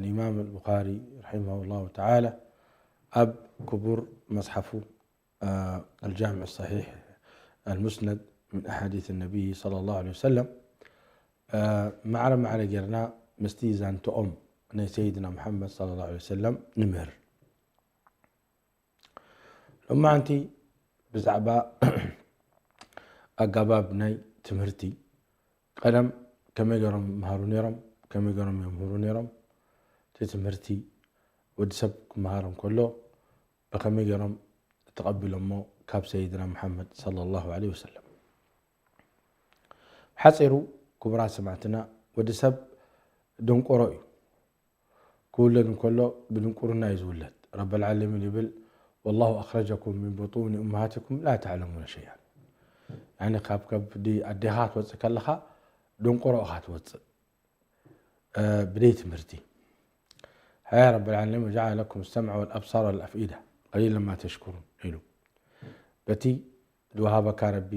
الإمام البخاري رحمه الله تعالى ኣብ ክቡር መጽሓፉ الجامع الصحيح المسند من أحاديث النبي صلى الله عليه وسلم ማዕረ ማዕረ ጌርና ምስቲ ዛንትኦም ናይ ሰይድና ሙሓመድ صلى الله عليه وسلم ንምህር። ሎማዓንቲ ብዛዕባ ኣገባብ ናይ ትምህርቲ፣ ቀደም ከመይ ገይሮም ይመሃሩ ነይሮም፣ ከመይ ገይሮም የምህሩ ነይሮም፣ እቲ ትምህርቲ ወዲ ሰብ ክመሃር እንከሎ ብኸመይ ገይሮም ተቐቢሎሞ ካብ ሰይድና ሙሓመድ صلى الله عليه وسلم። ሓፂሩ ክቡራት ሰማዕትና፣ ወዲ ሰብ ደንቆሮ እዩ። ክውለድ እንከሎ ብድንቁርና እዩ ዝውለድ። ረበል ዓለሚን ይብል፣ والله أخرجكم من بطون أمهاتكم لا تعلمون شيئا. ያኒ ካብ ከብዲ ኣዴኻ ትወፅእ ከለኻ ደንቆሮ ኢኻ ትወፅእ ብደይ ትምህርቲ። هيا رب العالمين وجعل لكم السمع والأبصار والأفئدة قليلا ما تشكرون ኢሉ። በቲ ዝወሃበካ ረቢ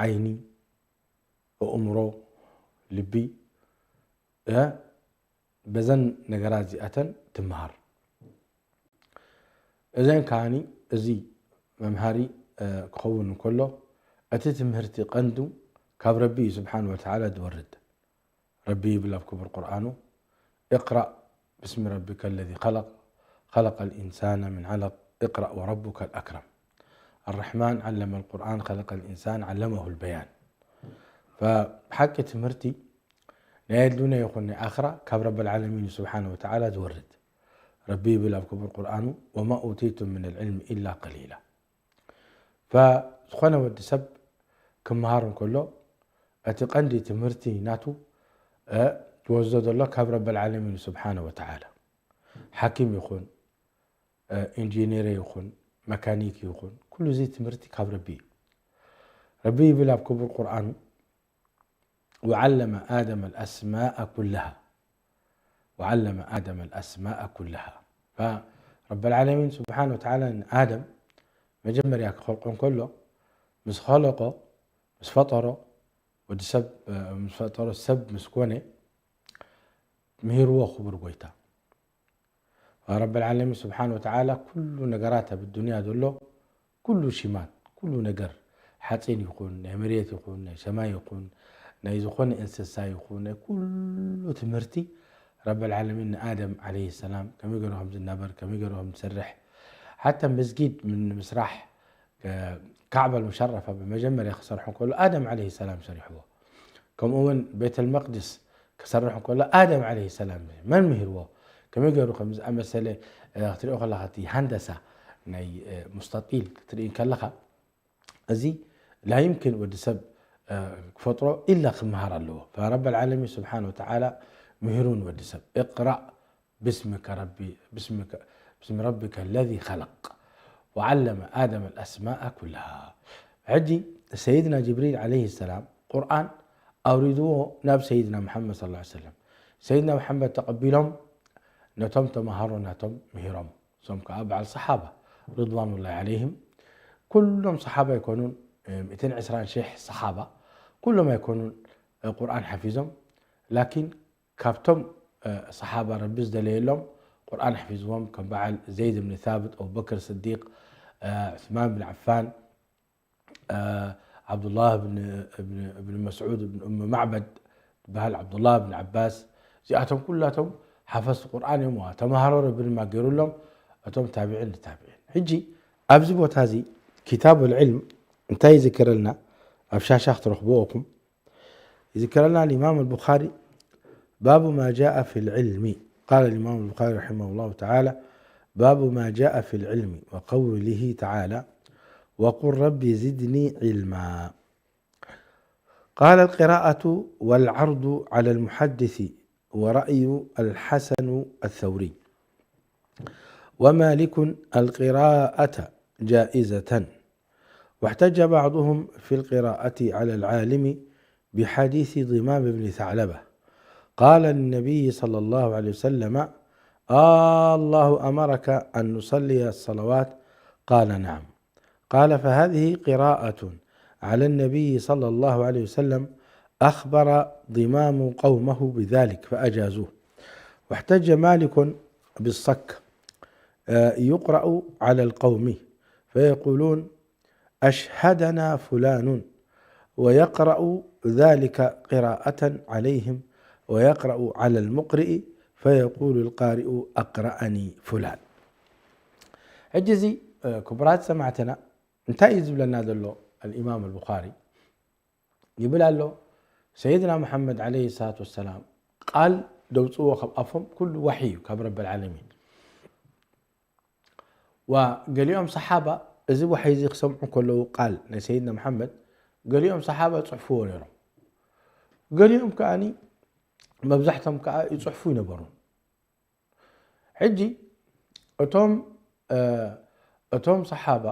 ዓይኒ፣ ኣእምሮ፣ ልቢ፣ በዘን ነገራት እዚኣተን ትመሃር። እዘን ከዓኒ እዚ መምሃሪ ክኸውን እንከሎ፣ እቲ ትምህርቲ ቀንዱ ካብ ረቢ እዩ ስብሓን ወተዓላ ዝወርድ። ረቢ ይብል ኣብ ክቡር ቁርኣኑ፣ اقرأ باسم ربك الذي خلق، خلق الإنسان من علق، اقرأ وربك الأكرم، الرحمن علم القرآن خلق الإنسان علمه البيان። ብሓቂ ትምህርቲ ናይ ኣዱንያ ይኹን ናይ ኣኽራ ካብ ረበል ዓለሚን ስብሓን ወተዓላ ዝወርድ። ረቢ ይብል ኣብ ክቡር ቁርኣኑ፣ وما أوتيتم من العلم إلا قليلا. ዝኾነ ወዲ ሰብ ክመሃር እንከሎ እቲ ቀንዲ ትምህርቲ ናቱ ዝወስዶ ዘሎ ካብ ረበል ዓለሚን ስብሓን ወተዓላ። ሓኪም ይኹን፣ ኢንጂነር ይኹን፣ መካኒክ ይኹን፣ ኩሉ እዚ ትምህርቲ ካብ ረቢ እዩ። ረቢ ይብል ኣብ ክቡር ቁርኣኑ፣ وعلم آدم الأسماء كلها، وعلم آدم الأسماء كلها. ረበል ዓለሚን ስብሓን ወተዓላ ንኣደም መጀመርያ ክኸልቆ እንከሎ፣ ምስ ኸለቆ፣ ምስ ፈጠሮ፣ ወዲ ሰብ ምስ ፈጠሮ፣ ሰብ ምስ ኮነ፣ ምሂርዎ ክቡር ጎይታ። ረበል ዓለሚን ስብሓን ወተዓላ ኩሉ ነገራት ኣብ ዱንያ ዘሎ ኩሉ ሽማት፣ ኩሉ ነገር፣ ሓፂን ይኹን፣ ናይ መሬት ይኹን፣ ናይ ሰማይ ይኹን፣ ናይ ዝኾነ እንስሳ ይኹን፣ ናይ ኩሉ ትምህርቲ ረበል ዓለሚን ንኣደም ዓለይሂ ሰላም ከመይ ገይሩ ከም ዝናበር፣ ከመይ ገይሩ ከም ዝሰርሕ፣ ሓታ መስጊድ ንምስራሕ ካዕባ ልሙሸረፋ ብመጀመርያ ክሰርሑ ከሎ ኣደም ዓለይሂ ሰላም ሰሪሕዎ። ከምኡ እውን ቤተል መቅድስ ክሰርሑ ከሎ ኣደም ዓለይሂ ሰላም መን ምሂርዎ? ከመይ ገይሩ ከም ዝኣመሰለ ክትሪኦ ከለኻ እቲ ሃንደሳ ናይ ሙስተጢል ክትርኢ ከለኻ እዚ ላይምክን ወዲ ሰብ ክፈጥሮ ኢላ ክመሃር ኣለዎ። ፈረበል ዓለሚን ስብሓን ወተዓላ ምሂሩን ወዲ ሰብ እቅራእ ብስምከ ረቢ ብስምከ ብስሚ ረቢከ ለዚ ኸለቅ ወዓለመ ኣደመ ልኣስማኣ ኩልሃ። ሕጂ ሰይድና ጅብሪል ዓለይሂ ሰላም ቁርኣን ኣውሪድዎ ናብ ሰይድና መሓመድ ሰለላሁ ዐለይሂ ወሰለም። ሰይድና መሓመድ ተቐቢሎም ነቶም ተምሃሮ ናቶም ምሂሮም። እሶም ከዓ በዓል ሰሓባ ርድዋኑላሂ ዓለይሂም። ኩሎም ሰሓባ ኣይኮኑን፣ ሚእትን ዕስራን ሺሕ ሰሓባ ኩሎም ኣይኮኑን ቁርኣን ሓፊዞም። ላኪን ካብቶም ሰሓባ ረቢ ዝደለየሎም ቁርኣን ሓፊዝዎም ከም በዓል ዘይድ ብን ሳብት፣ ኣቡበክር ስዲቅ፣ ዑስማን ብን ዓፋን፣ ዓብዱላህ ብን መስዑድ ብን ኡም ማዕበድ ዝበሃል ዓብዱላህ ብን ዓባስ፣ እዚኣቶም ኩላቶም ሓፈዝቲ ቁርኣን እዮም። ተምሃሮ ረቢ ድማ ገይሩሎም እቶም ታቢዒን ንታቢዒን። ሕጂ ኣብዚ ቦታ እዚ ኪታብ ልዕልም እንታይ ይዝክረልና? ኣብ ሻሻ ክትረኽብዎ እኹም። يذكر لنا الإمام البخاري باب ما جاء في العلم. قال الإمام البخاري رحمه الله تعالى: باب ما جاء في العلم وقوله تعالى: وقل رب زدني علما. قال: القراءة والعرض على المحدث ورأي الحسن الثوري ومالك القراءة جائزة، واحتج بعضهم في القراءة على العالم بحديث ضمام بن ثعلبة قال للنبي صلى الله عليه وسلم: آه الله أمرك أن نصلي الصلوات؟ قال: نعم. قال: فهذه قراءة على النبي صلى الله عليه وسلم أخبر ضمام قومه بذلك فأجازوه. واحتج مالك بالصك، آه، يقرأ على القوم فيقولون: أشهدنا فلان، ويقرأ ذلك قراءة عليهم، ويقرأ على المقرئ فيقول القارئ: أقرأني فلان. ሕጂ እዚ ክቡራት ሰማዕትና እንታይ እዩ ዝብለና ዘሎ ኣልኢማም ኣልቡኻሪ? ይብል ኣሎ፣ ሰይድና መሓመድ ዓለይሂ ሰላቱ ወሰላም ቃል ደውፅዎ ካብ ኣፎም ኩሉ ዋሕይ እዩ ካብ ረብል ዓለሚን። ዋ ገሊኦም ሰሓባ እዚ ዋሕይ እዚ ክሰምዑ ከለዉ ቃል ናይ ሰይድና መሓመድ ገሊኦም ሰሓባ ይፅሕፍዎ ነይሮም፣ ገሊኦም ከዓኒ መብዛሕቶም ከዓ ይፅሕፉ ይነበሩ። ሕጂ እቶም እቶም ሰሓባ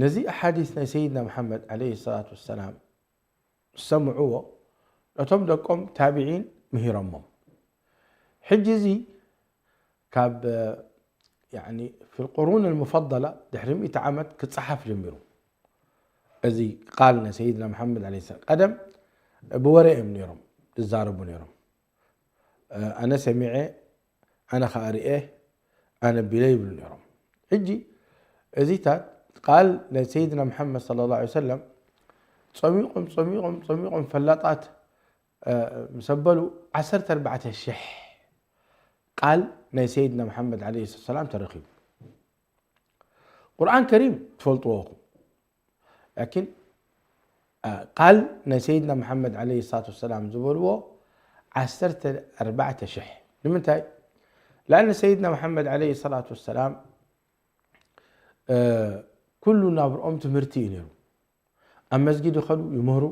ነዚ ኣሓዲስ ናይ ሰይድና መሓመድ ዓለይሂ ሰላቱ ወሰላም ዝሰምዕዎ ነቶም ደቆም ታቢዒን ምሂሮሞም። ሕጂ እዚ ካብ ያኒ ፊ ልቁሩን ልሙፈደላ ድሕሪ ሚእቲ ዓመት ክፀሓፍ ጀሚሩ። እዚ ቃል ናይ ሰይድና መሓመድ ዓለይሂ ሰላም ቀደም ብወረ እዮም ነይሮም ዝዛረቡ ነይሮም። ኣነ ሰሚዐ፣ ኣነ ኸኣ ርኤ፣ ኣነ ቢለ ይብሉ ነይሮም። ሕጂ እዚታት ቃል ናይ ሰይድና መሓመድ ሰለላሁ ዐለይሂ ወሰለም ጸሚቖም ጸሚቖም ጸሚቖም ፈላጣት ምስ ኣበሉ ዓሰርተ ኣርባዕተ ሽሕ ቃል ናይ ሰይድና መሓመድ ዓለይሂ ሰላም ተረኺቡ። ቁርኣን ከሪም ትፈልጥዎ ኢኹም። ላኪን ቃል ናይ ሰይድና መሓመድ ዓለይሂ ሰላቱ ወሰላም ዝበልዎ ዓሰርተ ኣርባዕተ ሽሕ። ንምንታይ? ለኣነ ሰይድና መሓመድ ዓለይሂ ሰላቱ ወሰላም ኩሉ ናብርኦም ትምህርቲ እዩ ነይሩ። ኣብ መስጊድ ይኸዱ ይምህሩ፣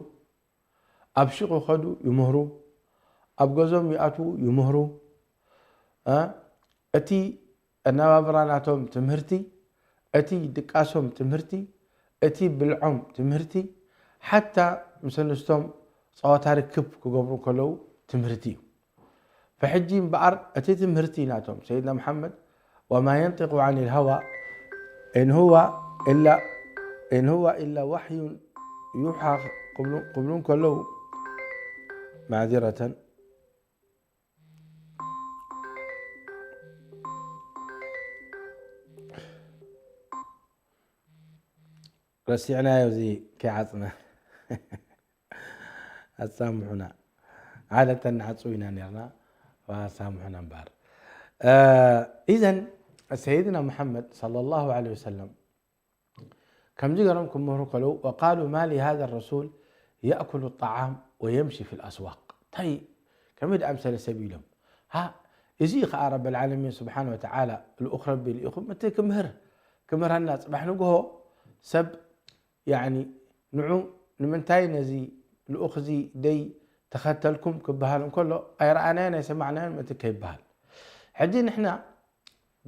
ኣብ ሹቕ ይኸዱ ይምህሩ፣ ኣብ ገዝኦም ይኣትዉ ይምህሩ። እቲ ኣነባብራ ናቶም ትምህርቲ፣ እቲ ድቃሶም ትምህርቲ፣ እቲ ብልዖም ትምህርቲ፣ ሓታ ምስ ኣንስቶም ጸወታ ርክብ ክገብሩ ከለዉ ትምህርቲ እዩ። ፈሕጂ እምበኣር እቲ ትምህርቲ ናቶም ሰይድና መሓመድ وما ينطق عن الهوى إن هو إلا إن هو إلا وحي يوحى ክብሉ ከለዉ معذرة ረሲዕናዮ እዚ ከይዓፅና ኣሳምሑና። ዓለተ ንዓፁ ኢና ነርና ኣሳምሑና እምበኣር። ኢዘን ሰይድና መሓመድ ሰለላሁ ዐለይሂ ወሰለም ከምዚ ገሮም ክምህሩ ከለዉ وقالوا ما لهذا الرسول يأكل الطعام ويمشي في الأسواق እንታይ ከመይ ደኣ ምሰለ ሰብ ኢሎም ሃ እዚ ከዓ ረበል ዓለሚን ስብሓን ወተዓላ ልኡኽ ረቢ ልኢኹም እቲ ክምህር ክምህረና ፅባሕ ንግሆ ሰብ ያኒ ንዑ ንምንታይ ነዚ ልኡኽ እዚ ደይ ተኸተልኩም ክበሃል እንከሎ ኣይረኣናዮን ኣይሰማዕናዮን ምእንቲ ከይበሃል ሕጂ ንሕና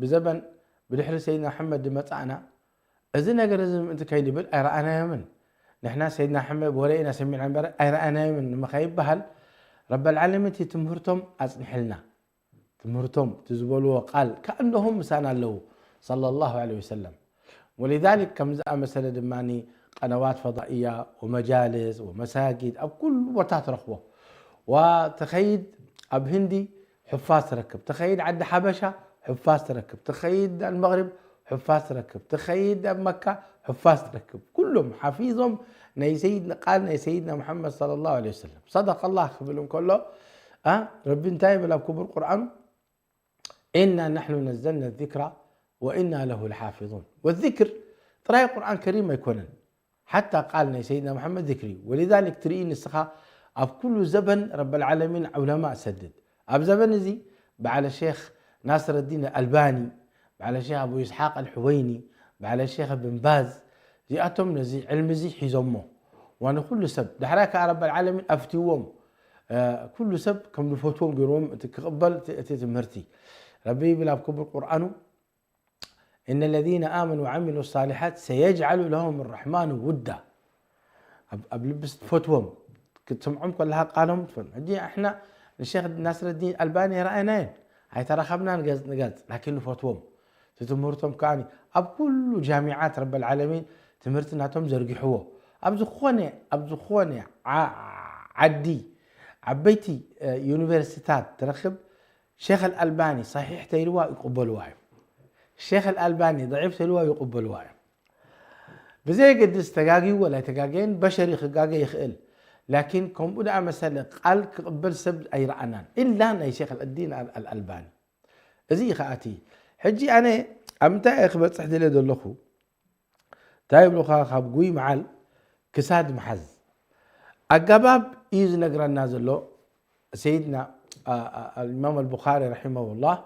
ብዘበን ብድሕሪ ሰይድና መሓመድ ዝመፃእና እዚ ነገር እዚ ምእንቲ ከይንብል ኣይረኣናዮምን ንሕና ሰይድና መሓመድ ብወረ ኢና ሰሚዕና እምበር ኣይረኣናዮምን ንመኸይበሃል ረበል ዓለሚን እቲ ትምህርቶም ኣፅንሕልና ትምህርቶም እቲ ዝበልዎ ቃል ከእነሆም ምሳና ኣለዉ ሰለላሁ ዐለይሂ ወሰለም ወሊዛሊክ ከም ዝኣመሰለ ድማ ቀነዋት ፈዳእያ ወመጃልስ ወመሳጊድ ኣብ ኩሉ ቦታ ትረኽቦ ዋ ተኸይድ ኣብ ህንዲ ሕፋዝ ትረክብ ተኸይድ ዓዲ ሓበሻ ሕፋዝ ትረክብ ተኸይድ ኣልመቕሪብ ሕፋዝ ትረክብ ተኸይድ ኣብ መካ ሕፋዝ ትረክብ ኩሎም ሓፊዞም ናይ ሰይድ ቃል ናይ ሰይድና ሙሓመድ ሰለላሁ ዐለይሂ ወሰለም ሰደቀላህ ክብል እንከሎ ረቢ እንታይ ይብል ኣብ ክቡር ቁርኣኑ إنا نحن نزلنا الذكر وإنا له لحافظون والذكر ጥራይ ቁርኣን ከሪም ኣይኮነን ሓታ ቃል ናይ ሰይድና ሙሓመድ ذكر እዩ ولذلك ትርኢ ንስኻ ኣብ ኩሉ ዘበን ረበል ዓለሚን ዑለማ ሰድድ ኣብ ዘበን እዚ በዓለ ሼኽ ናስረዲን ኣልባኒ በዓለ ሼኽ ኣቡ ኢስሓቅ ኣልሕወይኒ በዓለ ሼኽ ብን ባዝ እዚኣቶም ነዚ ዕልሚ እዚ ሒዞሞ ዋንኩሉ ሰብ ዳሕራይ ከዓ ረበል ዓለሚን ኣፍትዎም ኩሉ ሰብ ከም ዝፈትዎም ገይርዎም ክቕበል እቲ ትምህርቲ ረቢ ይብል ኣብ ክቡር ቁርኣኑ إن الذين آمنوا وعملوا الصالحات سيجعل لهم الرحمن ودا ኣብ ልብስ ትፈትዎም ክትሰምዖም ከለካ ቃሎም ትፈትዎም ሕጂ ኣሕና ንሸክ ናስረዲን ኣልባኒ ረኣይናየን ኣይተራኸብናን ገጽ ንገጽ ላኪን ንፈትዎም ትትምህርቶም ከዓ ኣብ ኩሉ ጃሚዓት ረበል ዓለሚን ትምህርቲ ናቶም ዘርጊሕዎ ኣብ ዝኾነ ኣብ ዝኾነ ዓዲ ዓበይቲ ዩኒቨርሲታት ትረክብ ሸኽ ኣልኣልባኒ ሰሒሕ ተይልዋ ይቕበልዋ እዮም። ሸኽ ኣልኣልባኒ ضعيف ተይልዋ ይቕበልዋ እዮም። ብዘየገድስ ተጋግዩ ወላ ኣይተጋገየን፣ በሸር ክጋገ ይኽእል። ላኪን ከምኡ ደኣ መሰለ ቃል ክቕበል ሰብ ኣይረኣናን፣ ኢላ ናይ ሸኽ ኣልዲን ኣልኣልባኒ። እዚ እዩ ከኣቲ። ሕጂ ኣነ ኣብ ምንታይ እየ ክበጽሕ ድልየ ዘለኹ? እንታይ ይብሉኻ? ካብ ጉይ መዓል ክሳድ መሓዝ ኣገባብ እዩ ዝነግረና ዘሎ ሰይድና ኢማም ኣልቡኻሪ ረሒመሁላህ።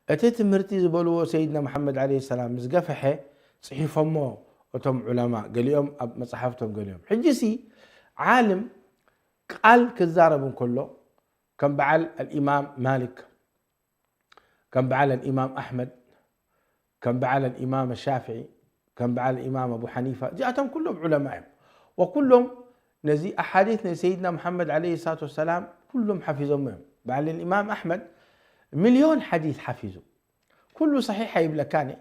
እቲ ትምህርቲ ዝበልዎ ሰይድና መሓመድ ዓለይሂ ሰላም ምስ ገፈሐ ጽሒፎሞ እቶም ዑለማ፣ ገሊኦም ኣብ መጽሓፍቶም፣ ገሊኦም። ሕጂ ሲ ዓልም ቃል ክዛረብ እንከሎ ከም በዓል ኣልኢማም ማሊክ፣ ከም በዓል ኣልኢማም ኣሕመድ፣ ከም በዓል ኣልኢማም ሻፍዒ፣ ከም በዓል ኢማም ኣቡ ሓኒፋ፣ እዚኣቶም ኩሎም ዑለማ እዮም። ወኩሎም ነዚ ኣሓዲት ናይ ሰይድና መሓመድ ዓለይሂ ሰላቱ ወሰላም ኩሎም ሓፊዞሞ እዮም። በዓል ኢማም ኣሕመድ ሚልዮን ሓዲት ሓፊዙ። ኩሉ ሰሒሕ ኣይብለካን እየ፣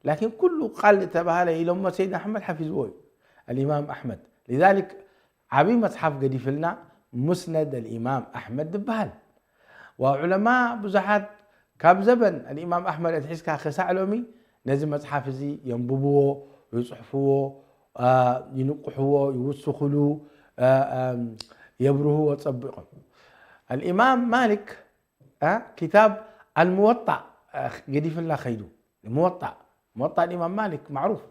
ላኪን ኩሉ ቃል ዝተባህለ ኢሎሞ ሰይድና ኣሕመድ ሓፊዝዎ እዩ። ኣልኢማም ኣሕመድ። ሊዛሊክ ዓብዪ መጽሓፍ ገዲፍልና ሙስነድ ኣልኢማም ኣሕመድ ዝበሃል። ወዑለማ ብዙሓት ካብ ዘበን ኣልኢማም ኣሕመድ ኣትሒዝካ ክሳዕ ሎሚ ነዚ መጽሓፍ እዚ የንብብዎ፣ ይጽሕፍዎ፣ አ፣ ይንቅሕዎ፣ ይውስኽሉ፣ አ፣ አ፣ የብርህዎ ጸቢቖም። ኣልኢማም ማሊክ፣ አ፣ ክታብ ኣልሙወጣእ፣ አ፣ ገዲፍልና ኸይዱ። ሙወጣእ፣ ሙወጣእ ኣልኢማም ማሊክ ማዕሩፍ።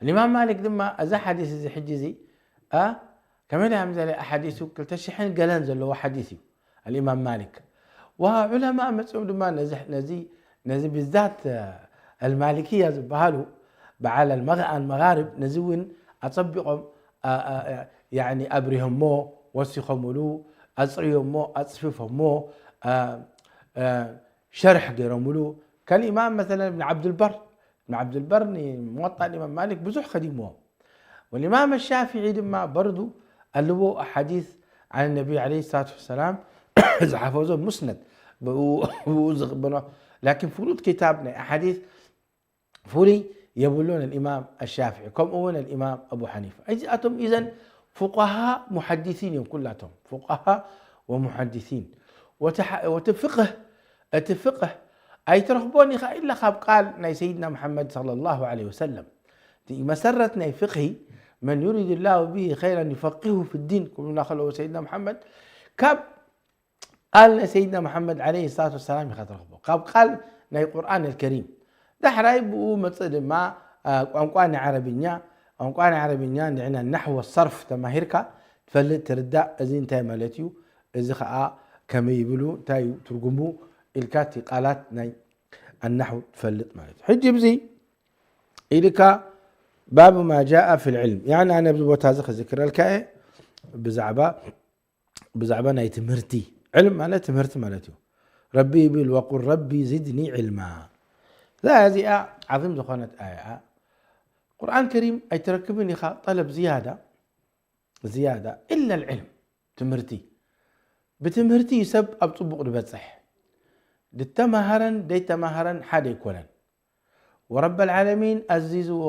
ኢማም ማሊክ ድማ እዚ ሓዲስ እዚ ሕጂ እዚ፣ አ፣ ከመይ ድያ ምዘለ ኣሓዲሱ ክልተ ሽሕን ገለን ዘለዎ ሓዲስ እዩ። ኣልኢማም ማሊክ። ወዑለማ መጺኦም ድማ ነዚ፣ ነዚ፣ ነዚ ብዛት፣ አ፣ ኣልማሊክያ ዝበሃሉ በዓል ኣልመግ-፣ ኣልመጋርብ ነዚ እውን ኣጸቢቖም፣ አ፣ አ፣ አ፣ ያዕኒ ኣብሪሆሞ፣ ወሲኾምሉ፣ ኣጽርዮሞ፣ ኣጽፊፎሞ፣ አ፣ አ፣ ሸርሕ ገይሮምሉ። ከልኢማም መሰለን እብን ዓብዱልበር፣ እብን ዓብዱልበር ንሙወጣ ኢማም ማሊክ ብዙሕ ከዲምዎ። ወልኢማም ሻፊዒ ድማ በርዱ ኣለዎ ኣሓዲስ ዓን ነቢ ዓለይሂ ሰላቱ ወሰላም ዝሓፈዞ ሙስነድ ብኡ፣ ብኡ ዝቕበሎ። ላኪን ፍሉጥ ክታብ ናይ ኣሓዲስ ፍሉይ የብሉን ኣልኢማም ኣሻፊዒ፣ ከምኡ እውን ኣልኢማም ኣቡ ሓኒፋ። እዚኣቶም ኢዘን ፉቃሃ ሙሐዲሲን እዮም ኩላቶም። ፉቃሃ ወሙሐዲሲን። ወቲ ሓ-፣ ወቲ ፍቅህ፣ እቲ ፍቅህ ኣይትረኽቦን ኢኻ ኢላ ካብ ቃል ናይ ሰይድና መሓመድ ሰለላሁ ዐለይሂ ወሰለም። እቲ መሰረት ናይ ፍቅሂ፣ መን ዩሪድ ላሁ ቢሂ ኸይረን ዩፈቂሁ ፊዲን ክብሉና ከለዉ ሰይድና መሓመድ፣ ካብ ቃል ናይ ሰይድና መሓመድ ዐለይሂ ሰላቱ ወሰላም ኢኻ ትረኽቦ፣ ካብ ቃል ናይ ቁርኣን ኣልከሪም። ዳሕራይ ብኡ መጽእ ድማ፣ አ፣ ቋንቋ ናይ ዓረብኛ፣ ቋንቋ ናይ ዓረብኛ ንዕና ናሕወ ሰርፍ ተማሂርካ ትፈልጥ፣ ትርዳእ፣ እዚ እንታይ ማለት እዩ፣ እዚ ኸኣ ከመይ ይብሉ፣ እንታይ እዩ ትርጉሙ ኢልካ እቲ ቃላት ናይ ኣናሕው ትፈልጥ ማለት እዩ። ሕጂ ብዚ ኢልካ ባብ ማ ጃአ ፊል ዕልም፣ ያኒ ኣነ ኣብዚ ቦታ እዚ ክዝክረልካ እየ ብዛዕባ ብዛዕባ ናይ ትምህርቲ። ዕልም ማለት ትምህርቲ ማለት እዩ። ረቢ ይብል፣ "ወቁል ረቢ ዝድኒ ዕልማ።" እዛ እዚኣ ዓዚም ዝኾነት ኣያ እያ። ቁርኣን ከሪም ኣይትረክብን ኢኻ ጠለብ ዝያዳ፣ ዝያዳ ኢላ ልዕልም፣ ትምህርቲ። ብትምህርቲ እዩ ሰብ ኣብ ጽቡቕ ዝበጽሕ። ድተማሃረን ደይተማሃረን ሓደ ኣይኮነን። ወረብ ኣልዓለሚን ኣዚዝዎ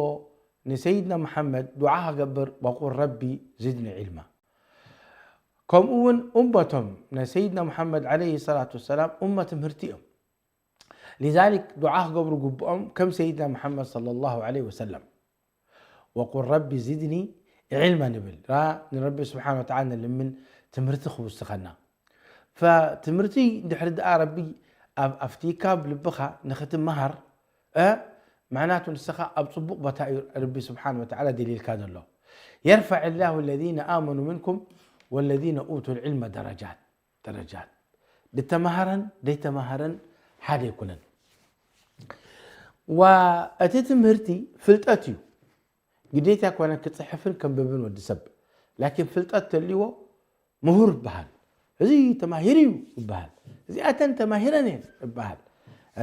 ንሰይድና መሓመድ ዱዓ ክገብር፣ "ወቁል ረቢ ዝድኒ ዒልማ።" ከምኡ እውን እመቶም ናይ ሰይድና መሓመድ ዓለይሂ ሰላቱ ወሰላም እመ ትምህርቲ እዮም። ሊዛሊክ ዱዓ ክገብሩ ግብኦም ከም ሰይድና መሓመድ ሰለላሁ ዐለይሂ ወሰለም። "ወቁል ረቢ ዝድኒ ዒልማ" ንብል። ራ-፣ ንረቢ ስብሓን ወተዓላ ንልምን ትምህርቲ ክውስኸና። ፈትምህርቲ እንድሕር ደኣ ረቢ ኣብ ኣፍቲካ ኣብ ልብኻ ንኽትመሃር፣ እ፣ ምኽንያቱ ንስኻ ኣብ ጽቡቕ ቦታ እዩ ረቢ ስብሓን ወተዓላ ደልይልካ ዘሎ። "የርፈዕ ላሁ ለዚነ ኣመኑ ምንኩም ወለዚነ ኡቱ ልዕልመ ደረጃት።" ደረጃት። ድተማሃረን ደይተማሃረን ሓደ ኣይኮነን። ወእቲ ትምህርቲ ፍልጠት እዩ። ግዴታ ኣይኮነን ክጽሕፍን ከንብብን ወዲ ሰብ። ላኪን ፍልጠት ተልይዎ ምሁር ይበሃል። እዚ ተማሂሩ እዩ ይበሃል። እዚኣተን ተማሂረን እየን ይበሃል።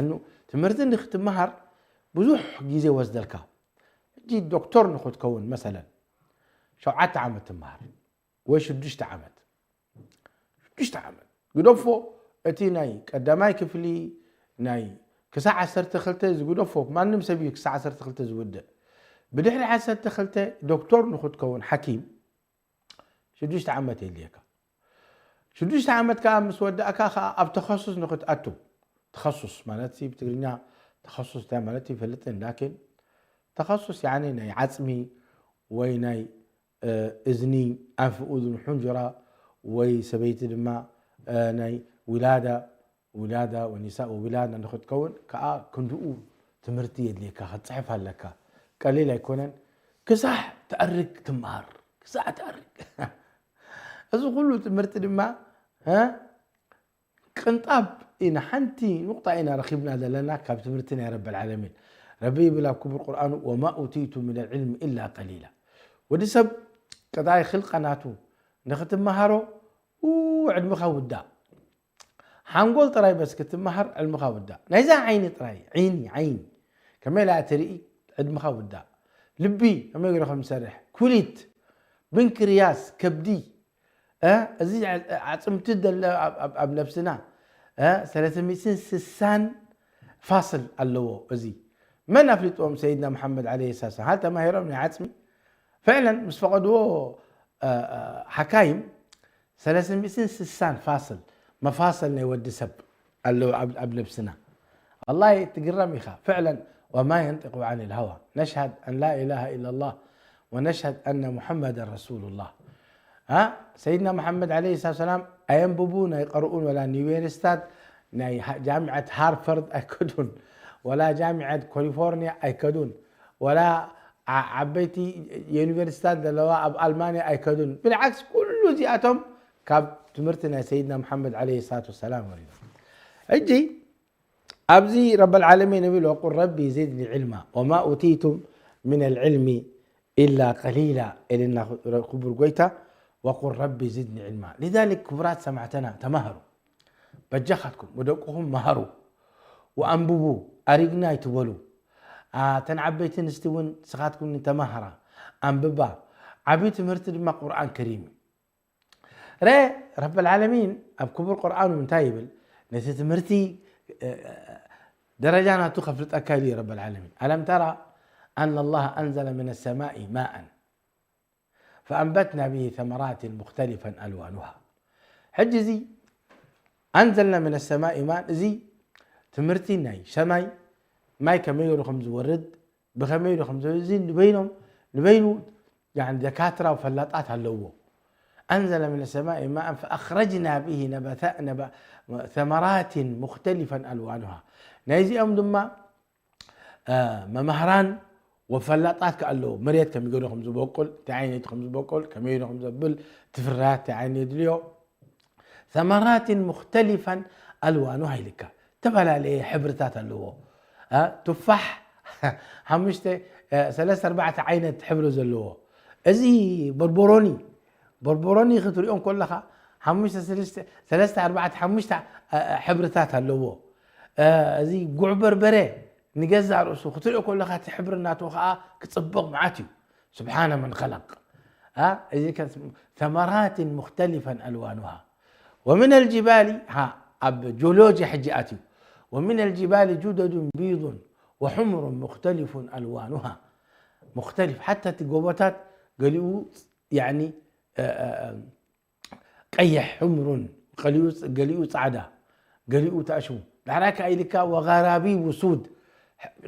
እኑ ትምህርቲ ንክትመሃር ብዙሕ ግዜ ወስደልካ። ሕጂ ዶክተር ንክትከውን መሰለን ሸውዓተ ዓመት ትመሃር ወይ ሽዱሽተ ዓመት። ሽዱሽተ ዓመት። ግደፎ እቲ ናይ ቀዳማይ ክፍሊ ናይ ክሳዕ ዓሰርተ ክልተ ዝግደፎ፣ ማንም ሰብ እዩ ክሳዕ ዓሰርተ ክልተ ዝውድእ። ብድሕሪ ዓሰርተ ክልተ ዶክተር ንክትከውን ሓኪም ሽዱሽተ ዓመት የድልየካ። ሽዱሽተ ዓመት ከዓ ምስ ወዳእካ ከዓ ኣብ ተኸሱስ ንክትኣቱ። ተኸሱስ ማለት ብትግርኛ ተኸሱስ እንታይ ማለት ይፈልጥን ላኪን ተኸሱስ ያኒ ናይ ዓፅሚ ወይ ናይ እዝኒ ኣንፍ ኡዝን ሑንጅራ ወይ ሰበይቲ ድማ ናይ ውላዳ ውላዳ ወኒሳ ውላዳ ንክትከውን ከዓ ክንድኡ ትምህርቲ የድልየካ ክትፅሕፍ ኣለካ። ቀሊል ኣይኮነን። ክሳዕ ተኣርግ ትምሃር ክሳዕ ተኣርግ። እዚ ኩሉ ትምህርቲ ድማ ቅንጣብ ኢና ሓንቲ ንቁጣ ኢና ረኪብና ዘለና ካብ ትምህርቲ ናይ ረቢ ዓለሚን። ረቢ ይብል ኣብ ክቡር ቁርኣኑ ወማ ኡቲቱ ምን ልዕልሚ ኢላ ቀሊላ። ወዲ ሰብ ቀጣይ ክልቀ ናቱ ንክትመሃሮ ዕድምኻ ውዳእ ሓንጎል ጥራይ በስ ክትመሃር ዕልምኻ ውዳእ ናይዛ ዓይኒ ጥራይ ዓይኒ ዓይኒ ከመይ ኢላ ትርኢ ዕድምኻ ውዳእ። ልቢ ከመይ ገይሩ ከም ዝሰርሕ ኩሊት ብንክርያስ ከብዲ እዚ ዓፅምቲ ኣብ ነብስና ሰለስተ ሚእትን ስሳን ፋስል ኣለዎ። እዚ መን ኣፍሊጥዎም ሰይድና መሓመድ ለ ሰላ ሃ ተማሂሮም ናይ ዓፅሚ ፍዕለን ምስ ፈቐድዎ ሓካይም ሰለስተ ሚእትን ስሳን ፋስል መፋሰል ናይ ወዲ ሰብ ኣለዉ ኣብ ነብስና። ኣላ ትግረም ኢኻ ፍዕለን ወማ የንጢቁ ዓን ልሃዋ ነሽሃድ ኣን ላ ኢላሃ ኢላ ላህ ወነሽሃድ ኣነ ሙሐመደን ረሱሉ ላህ። ሰይድና መሓመድ ለ ሰላም ኣየንብቡን ኣይቀርኡን ወላ ዩኒቨርሲታት ናይ ጃሚዐት ሃርፈርድ ኣይከዱን ወላ ጃሚዐት ካሊፎርኒያ ኣይከዱን ወላ ዓበይቲ ዩኒቨርሲታት ዘለዋ ኣብ ኣልማንያ ኣይከዱን። ብልዓክስ ኩሉ እዚኣቶም ካብ ትምህርቲ ናይ ሰይድና መሓመድ ለ ሰላት ወሰላም ወሪዶም። ሕጂ ኣብዚ ረበልዓለሚን ይብል ወቁል ረቢ ዝድኒ ዕልማ ወማ ኡቲቱም ምን ልዕልሚ ኢላ ቀሊላ ኢልና ክቡር ጎይታ ወቁል ረቢ ዝድኒ ዕልማ። ሊዛሊክ ክቡራት ሰማዕተና ተማሃሩ በጃኻትኩም ወደቅኹም መሃሩ ወኣንብቡ ኣሪግና ኣይትበሉ። ተን ዓበይቲ ንስቲ እውን ስኻትኩም ተማሃራ ኣንብባ። ዓብዪ ትምህርቲ ድማ ቁርኣን ከሪም እዩ። ረ ረበልዓለሚን ኣብ ክቡር ቁርኣኑ እንታይ ይብል? ነቲ ትምህርቲ ደረጃ ናቱ ከፍልጠካ ኢሉ ረበልዓለሚን። ኣለም ተራ ኣና ላህ ኣንዘለ ምን ሰማኢ ማእን ፈኣንበትና ብሂ ተመራትን ሙክተሊፈን ኣልዋኑሃ። ሕጂ እዚ ኣንዘልና ምን ሰማኢ ማን እዚ ትምህርቲ ናይ ሰማይ ማይ ከመይ ገይሩ ከም ዝወርድ ብኸመይ ዶ ከም እዚ ንበይኖም ንበይኑ ደካትራ ፈላጣት ኣለዎ። ኣንዘለ ምን ሰማኢ ማእን ፈኣኽረጅና ብሂ ተመራትን ሙክተሊፈን ኣልዋኑሃ። ናይዚኦም ድማ መማህራን ወፈላጣት ከ ኣለዎ። መሬት ከመይ ገይሩ ከም ዝበቁል እንታይ ዓይነት ከም ዝበቁል ከመይ ከም ዘብል ትፍራያት እንታይ ዓይነት የድልዮ ثمرات مختلفا ألوانها ኢልካ ዝተፈላለየ ሕብርታት ኣለዎ። ቱፋሕ ሓሙሽተ ሰለስተ ኣርባዕተ ዓይነት ሕብሪ ዘለዎ። እዚ በርበሮኒ በርበሮኒ ክትሪኦ ከለኻ ሓሙሽተ ሰለስተ ኣርባዕተ ሓሙሽተ ሕብርታት ኣለዎ። እዚ ጉዕ በርበረ ንገዛእ ርእሱ ክትሪኦ ከለኻ እቲ ሕብሪ ናቱ ከዓ ክፅብቕ መዓት እዩ። سبحان من خلق. ثمرات مختلفا ألوانها ومن الجبال ኣብ ጂኦሎጂ ሕጂ ኣትዩ ومن الجبال جدد بيض وحمر مختلف ألوانها مختلف حتى እቲ ጎቦታት ገሊኡ يعني ቀይሕ حمر ገሊኡ ፃዕዳ ገሊኡ ታእሽሙ ዳሕራይ ከዓ ኢልካ وغرابيب سود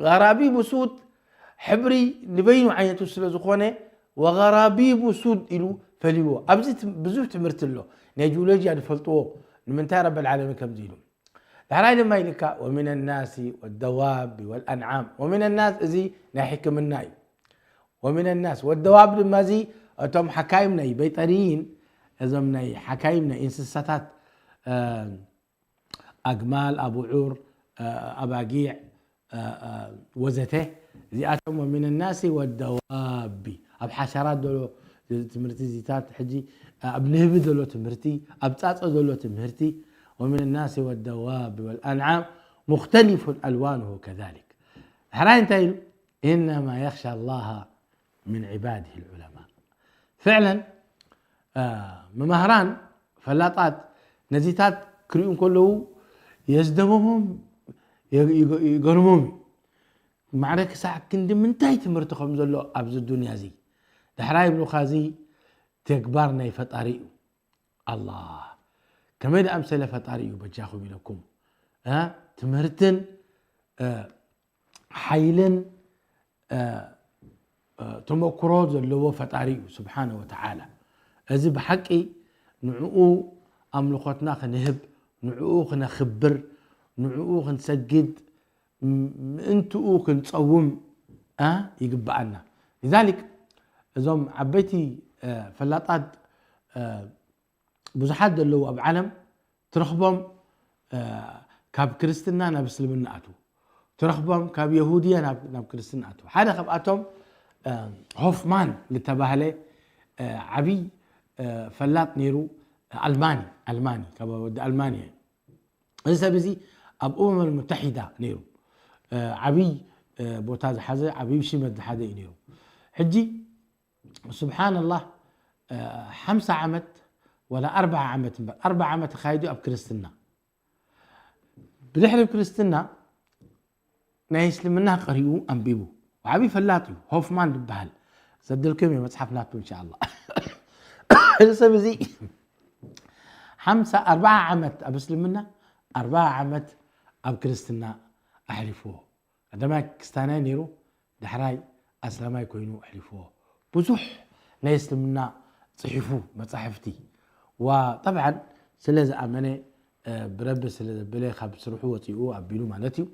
غرابيب سود ሕብሪ ንበይኑ ዓይነቱ ስለ ዝኾነ وغرابيب سود ኢሉ ፈልይዎ። ኣብዚ ብዙሕ ትምህርቲ ኣሎ ናይ ጂኦሎጂያ ዝፈልጥዎ ንምንታይ ረበል ዓለሚ ከምዚ ኢሉ። ዳሕራይ ድማ ኢልካ ومن الناس والدواب والأنعام ومن الناس እዚ ናይ ሕክምና እዩ። ومن الناس والدواب ድማ እዚ እቶም ሓካይም ናይ በይጠርይን እዞም ናይ ሓካይም ናይ እንስሳታት ኣግማል ኣቡዑር ኣባጊዕ ወዘተ እዚኣቶም ومن الناس والدواب ኣብ ሓሸራት ዘሎ ትምህርቲ እዚታት ሕጂ ኣብ ንህቢ ዘሎ ትምህርቲ ኣብ ፃፀ ዘሎ ትምህርቲ ومن الناس والدواب والأنعام مختلف ألوانه كذلك ሕራይ እንታይ ኢሉ إنما يخشى الله من عباده العلماء فعلا መማህራን ፈላጣት ነዚታት ክሪኡ ከለዉ የስደምሞም ይገርሞም እዩ። ማዕረ ክሳዕ ክንዲ ምንታይ ትምህርቲ ከም ዘሎ ኣብዚ ዱንያ እዚ ዳሕራይ ይብሉኻ እዚ ተግባር ናይ ፈጣሪ እዩ። ኣላህ ከመይ ደኣምሰለ ፈጣሪ እዩ በጃኹም ኢለኩም። እ? ትምህርትን፣ እ፣ ሓይልን፣ እ፣ እ፣ ተመክሮ ዘለዎ ፈጣሪ እዩ ስብሓነ ወተዓላ። እዚ ብሓቂ ንዕኡ ኣምልኾትና ክንህብ፣ ንዕኡ ክነኽብር፣ ንዕኡ ክንሰግድ፣ ም-፣ ምእንትኡ ክንጸውም፣ እ፣ ይግብኣና። لذلك እዞም ዓበይቲ፣ እ፣ ፈላጣት፣ እ፣ ብዙሓት ዘለዉ ኣብ ዓለም ትረኽቦም፣ እ፣ ካብ ክርስትና ናብ እስልምና ኣትዉ። ትረኽቦም ካብ የሁድያ ናብ፣ ናብ ክርስትና ኣትዉ። ሓደ ካብኣቶም፣ እ፣ ሆፍማን ዝተባህለ፣ እ፣ ዓብዪ፣ እ፣ ፈላጥ ነይሩ። ኣልማኒ፣ ኣልማኒ፣ ካብ ወዲ ኣልማንያ እዩ። እዚ ሰብ እዚ ኣብ እመም ኣልሙተሒዳ ነይሩ። እ፣ ዓብዪ፣ እ፣ ቦታ ዝሓዘ፣ ዓብዪ ሽመት ዝሓዘ እዩ ነይሩ። ሕጂ ስብሓንላህ፣ እ፣ ሓምሳ ዓመት ወላ ኣርብዓ ዓመት እምበር፣ ኣርብዓ ዓመት ተኻይዱ ኣብ ክርስትና። ብድሕሪ ክርስትና ናይ እስልምና ቀሪኡ ኣንቢቡ። ዓብዪ ፈላጥ እዩ፣ ሆፍማን ዝበሃል። ዘድልኩም እየ መጽሓፍ ናቱ እንሻ ኣላህ። እዚ ሰብ እዚ ሓምሳ፣ ኣርብዓ ዓመት ኣብ እስልምና፣ ኣርብዓ ዓመት ኣብ ክርስትና ኣሕሊፍዎ። ቀዳማይ ክስታናይ ነይሩ፣ ዳሕራይ ኣስላማይ ኮይኑ ኣሕሊፍዎ። ብዙሕ ናይ እስልምና ጽሒፉ መጻሕፍቲ። ዋ፣ ጠብዓን ስለ ዝኣመነ፣ እ፣ ብረቢ ስለ ዘበለ ካብ ስርሑ ወጺኡ ኣቢሉ ማለት እዩ።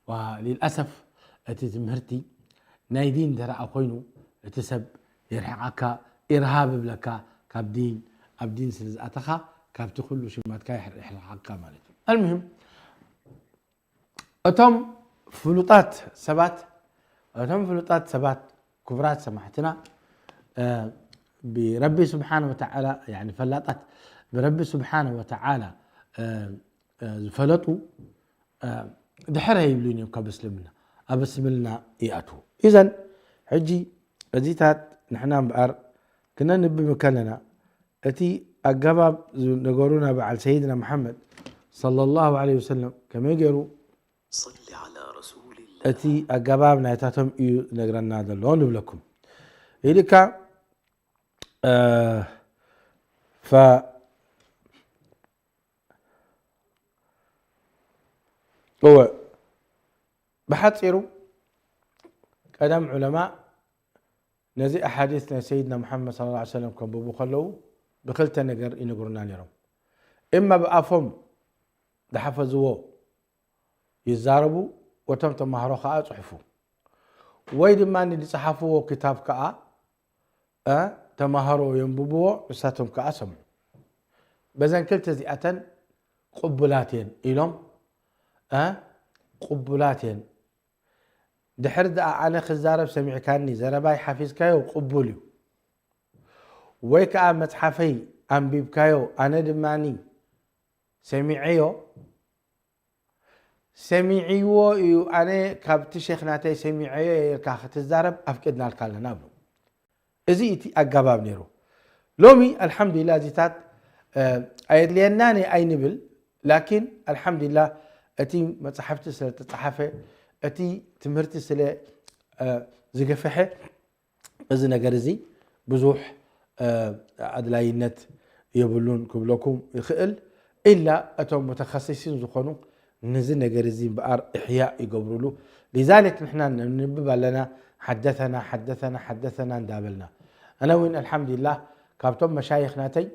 ዋ፣ ሊልኣሰፍ እቲ ትምህርቲ ናይ ዲን እንተ ደኣ ኮይኑ እቲ ሰብ የርሕቐካ፣ ኢርሃብ እብለካ፣ ካብ ዲን፣ ኣብ ዲን ስለ ዝኣተኻ ካብቲ ኩሉ ሽማትካ የሕር-፣ የሕርሓካ ማለት እዩ። ኣልሙሂም እቶም ፍሉጣት ሰባት፣ እቶም ፍሉጣት ሰባት ክቡራት ሰማዕትና፣ እ፣ ብረቢ ስብሓነ ወተዓላ፣ ያኒ ፈላጣት ብረቢ ስብሓነ ወተዓላ፣ እ፣ እ፣ ዝፈለጡ፣ እ፣ ድሕር ኣይብሉን እዮም ካብ እስልምና፣ ኣብ እስልምና ይኣትዉ። ኢዘን ሕጂ እዚታት ንሕና እምበኣር ክነንብብ ከለና እቲ ኣገባብ ዝነገሩና በዓል ሰይድና መሓመድ ሰለላሁ ዐለይሂ ወሰለም ከመይ ገይሩ صل على رسول الله. እቲ ኣገባብ ናይታቶም እዩ ዝነግረና ዘሎ ንብለኩም። ኢልካ፣ እ፣ ፈ-፣ እወ፣ ብሓጺሩ ቀደም ዑለማ ነዚ ኣሓዲስ ናይ ሰይድና መሓመድ ሰለላሁ ዐለይሂ ወሰለም ከንብቡ ከለዉ ብክልተ ነገር ይነግሩና ነይሮም። እማ ብኣፎም ዝሓፈዝዎ ይዛረቡ፣ ወቶም ተማሃሮ ከኣ ጽሑፉ። ወይ ድማ ዝጸሓፍዎ ክታብ ከኣ፣ እ፣ ተማሃሮ የንብብዎ፣ ንሳቶም ከኣ ሰምዑ። በዘን ክልተ እዚኣተን ቅቡላት እየን ኢሎም፣ እ፣ ቅቡላት እየን። ድሕር ደኣ ኣነ ክዛረብ ሰሚዕካኒ፣ ዘረባይ ሓፊዝካዮ ቅቡል እዩ። ወይ ከኣ መጽሓፈይ ኣንቢብካዮ፣ ኣነ ድማኒ ሰሚዐዮ፣ ሰሚዕዎ እዩ፣ ኣነ ካብቲ ሼኽ ናተይ ሰሚዐዮ እየ ኢልካ ክትዛረብ ኣፍቂድናልካ ኣለና ብሉ። እዚ እቲ ኣገባብ ነይሩ። ሎሚ ኣልሓምዱሊላህ እዚታት፣ እ፣ ኣየድልየናን እየ ኣይንብል፣ ላኪን ኣልሓምዱሊላህ እቲ መጻሕፍቲ ስለ ተጻሓፈ፣ እቲ ትምህርቲ ስለ፣ እ፣ ዝገፈሐ፣ እዚ ነገር እዚ ብዙሕ፣ እ፣ ኣድላይነት የብሉን ክብለኩም ይኽእል። ኢላ እቶም ሙተኸሲሲን ዝኾኑ ነዚ ነገር እዚ እምበኣር እሕያእ ይገብሩሉ። ሊዛሊክ ንሕና ነንብብ ኣለና፣ ሓደተና፣ ሓደተና፣ ሓደተና እንዳበልና። ኣነ እውን ኣልሓምዱሊላህ ካብቶም መሻይኽ ናተይ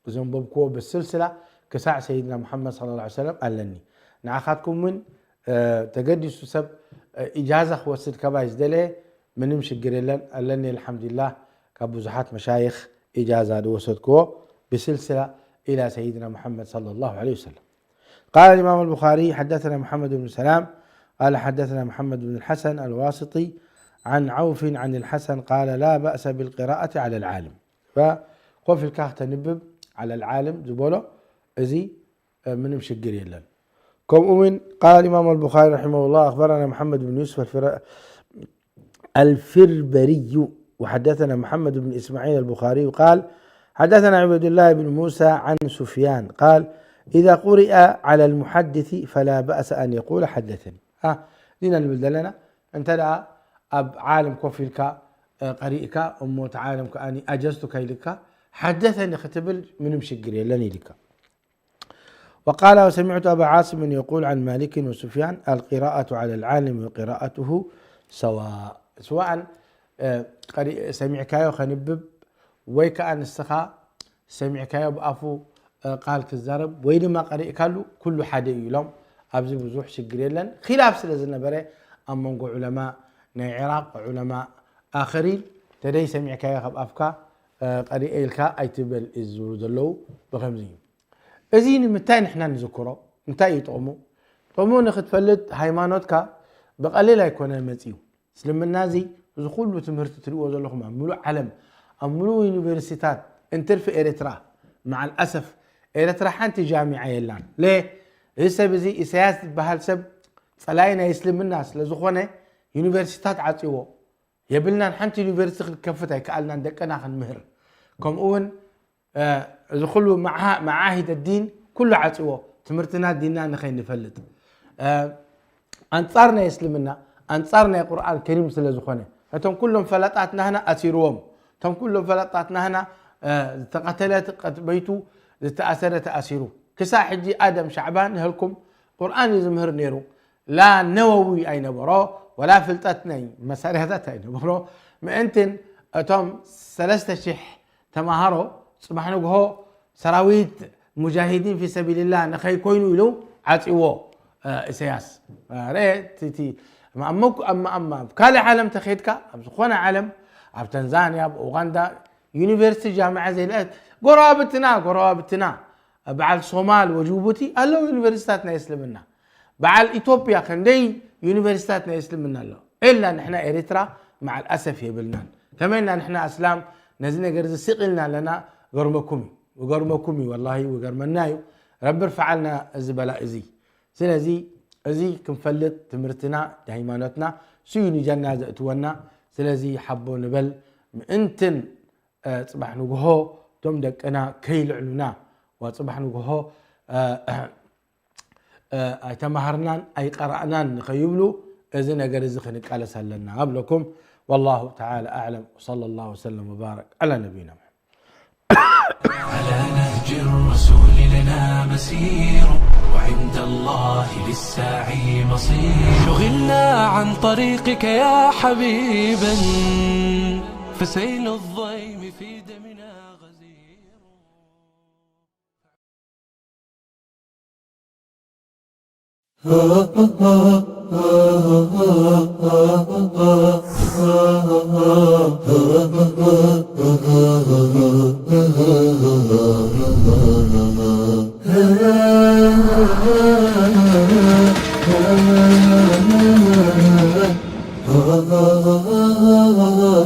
ዘንበብክዎ ብስልስላ ክሳዕ ሰይድና ሙሓመድ ሰለላሁ ዐለይሂ ወሰለም ኣለኒ። ንዓኻትኩም እውን፣ እ፣ ተገዲሱ ሰብ፣ እ፣ ኢጃዛ ክወስድ ካባይ ዝደለየ ምንም ሽግር የለን፣ ኣለኒ ኣልሓምዱሊላህ። ካብ ብዙሓት መሻይኽ ኢጃዛ ዝወሰድክዎ ብስልስላ إلى سيدنا محمد صلى الله عليه وسلم. قال الإمام البخاري: حدثنا محمد بن سلام قال حدثنا محمد بن الحسن الواسطي عن عوف عن الحسن قال: لا بأس بالقراءة على العالم. فኮፍ ኢልካ ከተንብብ على العالم ዝበሎ እዚ፣ እ፣ ምንም ሽግር የለን። ከምኡ እውን قال الإمام البخاري رحمه الله: أخبرنا محمد بن يوسف الفر-، الفربري وحدثنا محمد بن إسماعيل البخاري قال: حدثنا عبيد الله بن موسى عن سفيان قال: إذا قرئ على المحدث فلا بأس أن يقول: حدثني. ها، ዲና ንብል ዘለና፣ እንተ ደኣ ኣብ ዓለም ኮፍ ኢልካ፣ እ፣ ቀሪእካ፣ እሞ እቲ ዓለም ከኣ أجزتك ኢልካ፣ حدثني ክትብል ምንም ሽግር የለን ኢልካ። وقال وسمعت أبا عاصم يقول عن مالك وسفيان: القراءة على العالم وقراءته سواء. سواء، እ፣ ቀሪ-፣ ሰሚዕካዮ ከንብብ ወይ ከኣ ንስኻ ሰሚዕካዮ ብኣፉ፣ እ፣ ቃል ክዛረብ ወይ ድማ ቀሪእካሉ ኩሉ ሓደ እዩ ኢሎም፣ ኣብዚ ብዙሕ ሽግር የለን። ኺላፍ ስለ ዝነበረ ኣብ መንጎ ዑለማ ናይ ዒራቕ፣ ዑለማ ኣኸሪን፣ ተደይ ሰሚዕካዮ ካብ ኣፍካ፣ እ፣ ቀሪኤ ኢልካ ኣይትበል እዩ ዝብሉ ዘለዉ። ብኸምዚ እዩ። እዚ ንምንታይ ንሕና ንዝክሮ? እንታይ እዩ ጥቕሙ? ጥቕሙ ንኽትፈልጥ ሃይማኖትካ ብቐሊል ኣይኮነ መጺኡ። እስልምና እዚ፣ እዚ ኩሉ ትምህርቲ ትሪእዎ ዘለኹም ኣብ ምሉእ ዓለም፣ ኣብ ምሉእ ዩኒቨርሲታት እንትርፊ ኤርትራ፣ መዓል ኣሰፍ ኤርትራ ሓንቲ ጃሚዓ የላን። ለ-፣ እዚ ሰብ እዚ ኢሳያስ ዝበሃል ሰብ ጸላኢ ናይ እስልምና ስለ ዝኾነ ዩኒቨርሲታት ዓጽዎ። የብልናን፣ ሓንቲ ዩኒቨርሲቲ ክንከፍት ኣይከኣልናን ደቅና ክንምህር። ከምኡ እውን፣ እ፣ እዚ ኩሉ መዓ-፣ መዓሂደ ዲን ኩሉ ዓጽዎ፣ ትምህርትና ዲንና ንኸይንፈልጥ። እ፣ ኣንጻር ናይ እስልምና፣ ኣንጻር ናይ ቁርኣን ከሪም ስለ ዝኾነ፣ እቶም ኩሎም ፈለጣት ናህና ኣሲርዎም። እቶም ኩሎም ፈለጣት ናህና፣ እ፣ ዝተቐተለ ተቐት-፣ በይቱ፣ ዝተኣሰረ ተኣሲሩ። ክሳብ ሕጂ ኣደም ሻዕባን ንህልኩም ቁርኣን እዩ ዝምህር ነይሩ። ላ ነወዊ ኣይነበሮ፣ ወላ ፍልጠት ናይ መሳርያታት ኣይነበሮ። ምእንትን እቶም ሰለስተ ሽሕ ተማሃሮ ጽባሕ ንግሆ ሰራዊት ሙጃሂዲን ፊ ሰቢልላህ ንኸይኮይኑ ኢሉ ዓጽዎ፣ እ፣ ኢሳያስ። እ፣ ርኤ፣ እቲ፣ እቲ፣ ኣብ መኩ-፣ ኣብ፣ ኣብ፣ ኣብ ካልእ ዓለም ተኸይድካ፣ ኣብ ዝኾነ ዓለም፣ ኣብ ታንዛንያ፣ ኣብ ኡጋንዳ፣ ዩኒቨርሲቲ ጃምዓ ዘይለ-፣ ጎረባብትና፣ ጎረባብትና፣ በዓል ሶማል ወጅቡቲ ኣለዉ ዩኒቨርሲታት ናይ እስልምና። በዓል ኢትዮጵያ ክንደይ ዩኒቨርሲታት ናይ እስልምና ኣሎ። ኢልና ንሕና ኤርትራ መዓል ኣሰፍ የብልናን። ከመይና ንሕና ኣስላም ነዚ ነገር እዚ ስቕ ኢልና ኣለና? ገርመኩም እዩ፣ ገርመኩም እዩ፣ ወላሂ ገርመና እዩ። ረቢ ርፍዓልና እዚ በላ እዚ። ስለዚ እዚ ክንፈልጥ ትምህርትና፣ ሃይማኖትና፣ ስዩ ንጀና ዘእትወና። ስለዚ ሓቦ ንበል ምእንትን እ፣ ጽባሕ ንግሆ እቶም ደቅና ከይልዕሉና፣ ዋ ጽባሕ ንግሆ፣ እ፣ እ፣ ኣይተማሃርናን ኣይቀራእናን ንኸይብሉ፣ እዚ ነገር እዚ ክንቃለስ ኣለና እብለኩም። والله تعالى أعلم، وصلى الله وسلم وبارك على نبينا محمد. على نهج الرسول لنا مسير، وعند الله للساعي مصير. شغلنا عن طريقك يا حبيبا، فسيل الضيم في دمنا غزير.